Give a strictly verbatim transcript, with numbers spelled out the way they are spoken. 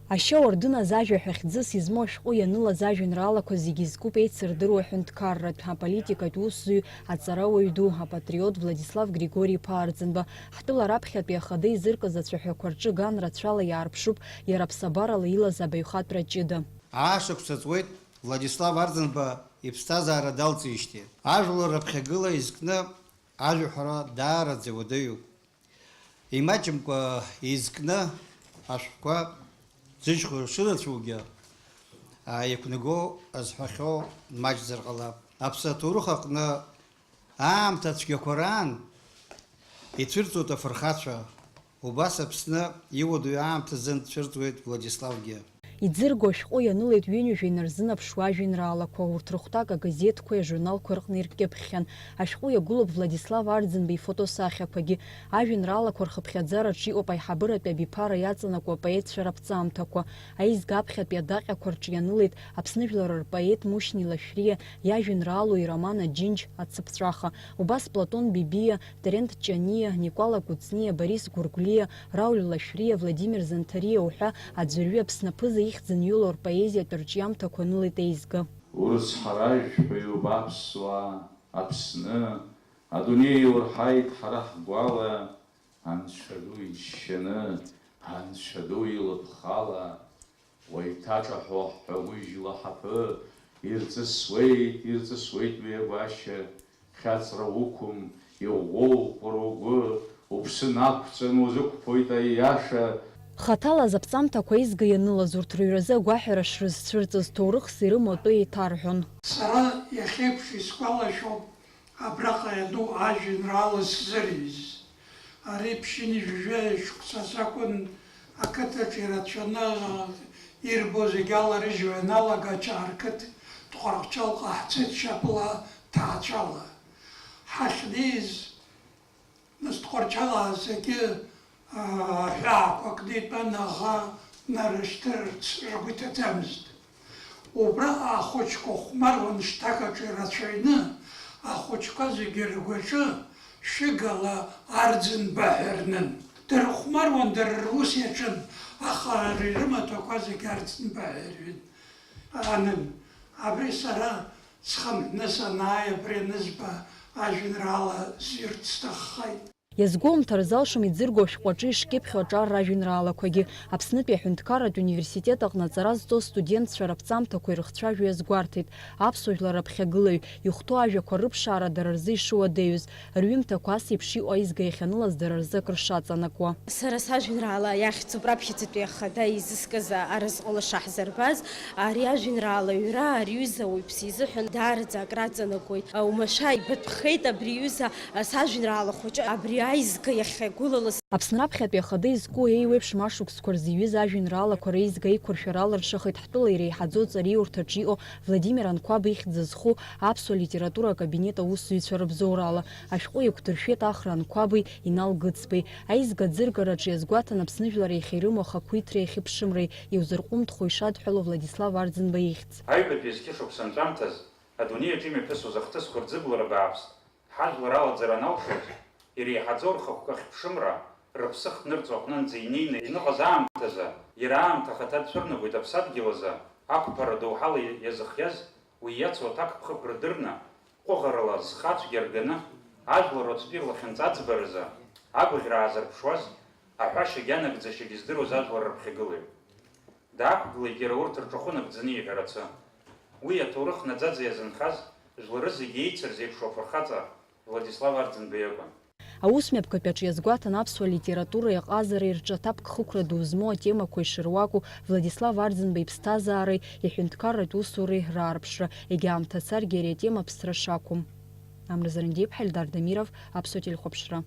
Ашьа уардыназ ажәа ҳәа хьӡыс измоу ашәҟәы ианылаз ажәеинраалақәа зегьы изкуп еицырдыруа ҳәынҭқарратә, аполитикатә усзуҩ, аҵарауаҩ ду, апатриот Владислав Григори-иԥа Арӡынба. Ҳтәыла раԥхьатәи ахада изыркыз ацәаҳәақәа рҿы ган рацәала иаарԥшуп иара аԥсабарала илаз абаҩхатәра ҷыда. Аашықәса ҵуеит Владислав Арӡынба иԥсҭазаара далҵижьҭеи. Ажәлар рыԥхьагыла изкны ажәаҳәара даараӡа иуадаҩуп. Имаҷымкәа изкны ашәҟәқәа зышьхәа шырацәоугьы, аа, иқәнаго азҳәахьоу маҷзар ҟалап. Аԥсны аҭоурых аҟны аамҭа цәгьақәа раан ицәырҵуеит афырхацәа. Убас Аԥсны иуадаҩу аамҭазын дцәырҵуеит Владиславгьы. Иӡырго ашәҟәы ианылеит ҩынҩажәа инарзынаԥшуа ажәеинраалақәа, урҭ рыхәҭак агазеҭқәеи ажурналқәеи рҟны иркьыԥхьхьан. Ашәҟәы иагәылоуп Владислав Арӡынба ифотосахьақәагьы. Ажәеинраалақәа рхыԥхьаӡараҿы иҟоуп аиҳабыратәи абиԥара иаҵанакуа апоетцәа раԥҵамҭақәа. Аизга аԥхьатәи адаҟьақәа рҿы ианылеит Аԥсны жәлар рпоет Мушьни Лашәриа иажәеинраалоу ироман Аџьынџь ацыԥҵәаха. Убас Платон Бебиа, Терент Ҷаниа, Никәала Кәыҵниа, Борис Гәыргәлиа, Рауль Лашәриа, Владимир Занҭариа уҳәа аӡәырҩы Аԥсны аԥыза ихьӡ анҩыло рпоезиатә рҿиамҭақәа анылеит еизга. Урыцҳара жәшәаҩуп аԥсуаа, Аԥсны, адунеи еилырҳаит ҳара ҳгәала, Анцәа ду иџьшьаны, Анцәа ду илыԥхала, уеиҭаҿаҳәо ҳҳәагәыжьла ҳаԥы, ирҵысуеит, ирҵысуеит уи агәашьа, хьаҵра уқәым, иӷәӷәоуп уара угәы, уԥсы нақәҵаны узықәԥоит аиаша. Хаҭала азаԥҵамҭақәа аизга ианылаз урҭ рыҩразы агәаҳәара шрызцәырҵыз, ҭоурыхс ирымоу атәы еиҭарҳәон. Сара иахьеиԥш исгәалашәоуп абраҟа иану ажәеинраала сзырҩыз. Ари ԥшьынҩажәи жәаҩа шықәсазы акәын ақыҭаҿы ирацәаны ирбо зегь аларыжьуа ианалага, Ҷаарқыҭ Тҟәарчалҟа ҳцеит шьапыла ҭаацәала. Ҳахьнеиз, нас Тҟәарчалаа зегьы, аа, аҳәаақәа кны итәан, аӷа нарышьҭырц ргәы иҭаӡамызт. Убра ахәыҷқәа хәмаруан шҭак аҿы ирацәаҩны, ахәыҷқәа зегьы ргәаҿы шәыгала Арӡынба ҳәа рнын. Дырхәмаруан, дара рус иаҿын, аха ари рымаҭәақәа зегьы Арӡынба ҳәа ирҩын, анын. Абри сара схынҳәны санааи, абри анызба ажәеинраала зҩырц сҭаххеит. Иазгәоумҭар залшом иӡырго ашәҟәы аҿы ишкьыԥхьу аҿар ражәеинраалақәагьы. Аԥснытәи аҳәынҭқарратә университет аҟны аҵара зҵоз студентцәа раԥҵамҭақәа ирыхцәажәо иазгәарҭеит. Аԥсуа жәлар раԥхьагылаҩ, ихәҭоу ажәақәа рыԥшаара дара рзы ишуадаҩыз, рҩымҭақәа ас еиԥш иҟоу аизга иахьанылаз дара рзы акыр шаҵанакуа. Сара сажәеинраала иахьӡуп раԥхьаӡатәи ахада изыскыз Аразҟы лаша ҳзырбаз, ари ажәеинраала аҩра ари ҩыза ауаҩԥсы изыҳәан даараӡа акраҵанакуеит. Умашәа ибатәхеит абри аҩыза сажәеинраала хәыҷы абри аизга иахьагәылалаз. Аԥсны раԥхьатәи ахада изку еиуеиԥшым ашықәсқәа рзы иҩыз ажәеинраалақәа реизга еиқәыршәара алыршахеит ҳтәыла иреиҳаӡоу аҵариурҭаҿы иҟоу Владимир Анқәаба ихьӡ зху аԥсуа литература акабинет аусзуҩцәа рыбзоурала. Ашәҟәы еиқәдыршәеит Ахра Анқәаби Инал Гыцбеи. Аизга аӡыргараҿы иазгәаҭан Аԥсны жәлар иахьа ирымоу ахақәиҭреи ахьыԥшымреи иузырҟәымҭхо ишадҳәало Владислав Арӡынба ихьӡ. Аҩбатәи зқьышықәса анҵәамҭаз, адунеи аҿы имҩаԥысуаз ахҭысқәа рӡыблара бааԥс, ҳажәлар алаӡара аналшоз, иреиҳаӡоу рхықәкы ахьыԥшымра, рыԥсы ахҭнырҵо аҟнынӡа инеины иныҟаз аамҭазы, иара аамҭа ахаҭа дцәырнагоит аԥсадгьыл азы, ақәԥара доуҳала иазыхиаз, уи иацу аҭакԥхықәра дырны, ҟәыӷарала зхы ацәгьа рганы, ажәлар уаҵәтәи рлахьынҵа аӡбаразы, агәаӷьра аазырԥшуаз, аҳәашьагьы анагӡашьагьы здыруаз ажәлар рыԥхьагылаҩ. Даақәгылеит иара урҭ рҿахәы нагӡаны иҳәарацы. Уи аҭоурых наӡаӡа иазынхаз, жәлары зегьы еицырзеиԥшу афырхаҵа Владислав Арӡынба иакәын. Аус мҩаԥгатәаҿ иазгәаҭан аԥсуа литературеи аҟазареи рҿы аҭакԥхықәра ду змоу атемақәа ишыруаку Владислав Арӡынба иԥсҭазаареи иҳәынҭқарратә усуреи раарԥшра, егьа аамҭа царгьы ари атема аԥсра шақәым. Амра Зарандиаԥҳа, Эльдар Дамиров, Аԥсуа телехәаԥшра.